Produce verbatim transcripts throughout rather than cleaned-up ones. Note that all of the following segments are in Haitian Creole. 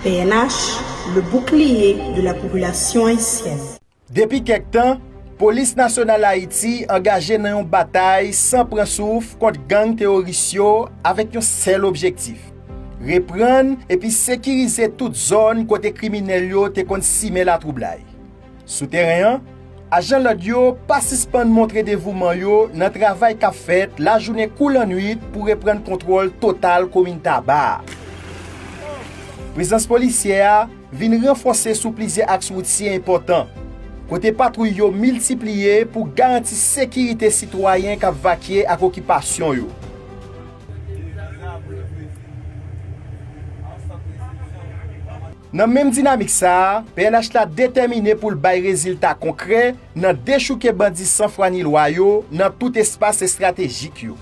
P N H, le bouclier de la population haïtienne. Depi kèk tan, Polis Nasyonal Ayiti angaje nan yon batay san pran souf kont gang teworis yo avèk yon sèl objektif: reprann epi sekirize tout zòn kote kriminèl yo te konn simen latwoublay. Sou teren an, ajan lòd yo pa sispann montre devouman yo nan travay k ap fèt lajounen kou lannwit pou reprann kontwòl total komin Taba a. Prezans polisyè a vin ranfòse sou plizyè aks woutye enpòtan, kote patwouy yo miltipliye pou garanti sekirite sitwayen k ap vakye ak okipasyon yo. Nan menm dinamik sa a, P N H la detèmine pou l bay rezilta konkrè nan dechouke bandi sanfwa ni lwa yo nan tout espas estratejik yo.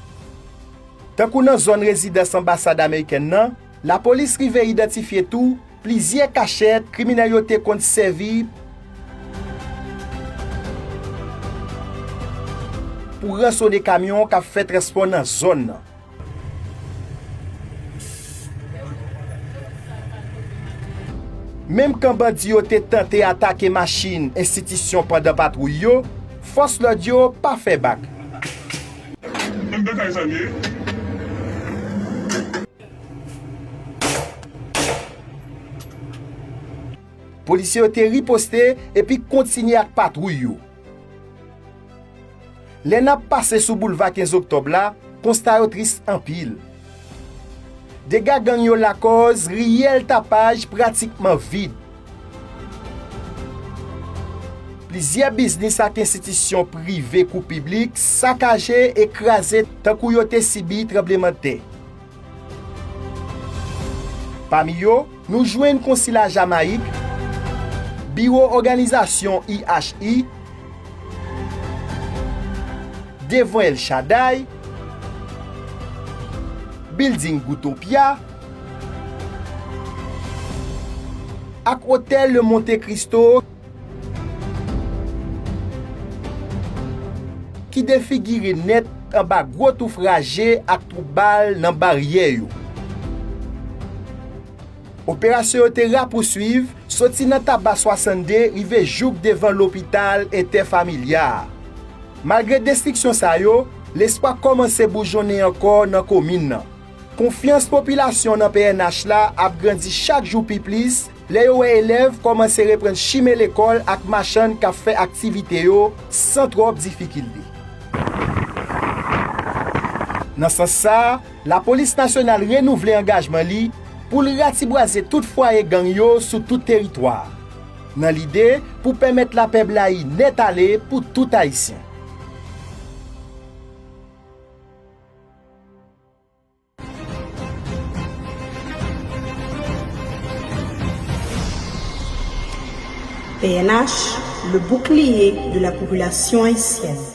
Tankou nan zòn rezidans anbasad amerikèn nan, lapolis rive idantifye tou plizyè kachèt kriminèl yo te konn sèvi pou ransone kamyon k ap fè transpò nan zòn nan. Menm kan bandi yo te tante atake machin enstitisyon pandan patwouy yo, fòs lòd yo pa fè bak. Polisye yo te riposte epi kontinye ak patwouy yo. Lè n ap pase sou boulva kenz oktòb la, konsta yo tris anpil. Dega gang yo lakòz, riyèl Tapaj pratikman vid. Plizyè biznis ak enstitisyon prive kou piblik sakaje e kraze tankou yo te sibi tranblemanntè. Pami yo, nou jwenn Konsila Jamayik, biwo òganizasyon I H I, devan El Shaddai, bilding Gutopia, ak otèl Le Monte Cristo, ki defigire nèt anba gwo touf raje ak twou bal nan baryè yo. Operasyon yo te rapouswiv, soti nan Taba swasannde rive jouk devan lopital entèfamilya a. Malgre destriksyon sa yo, lespwa kòmanse boujonnen ankò nan komin nan. Konfyans popilasyon nan P N H la ap grandi chak jou pi plis lè yo wè elèv kòmanse reprann chimen lekòl ak machann k ap fè aktivite yo san twòp difikilte. Nan sans sa a, Lapolis Nasyonal renouvle angajman li pou l ratibwaze tout fwaye gang yo sou tout teritwa a, nan lide pou pèmèt lapè blayi nèt ale pou tout Ayisyen. P N H, le bouclier de la population haïtienne.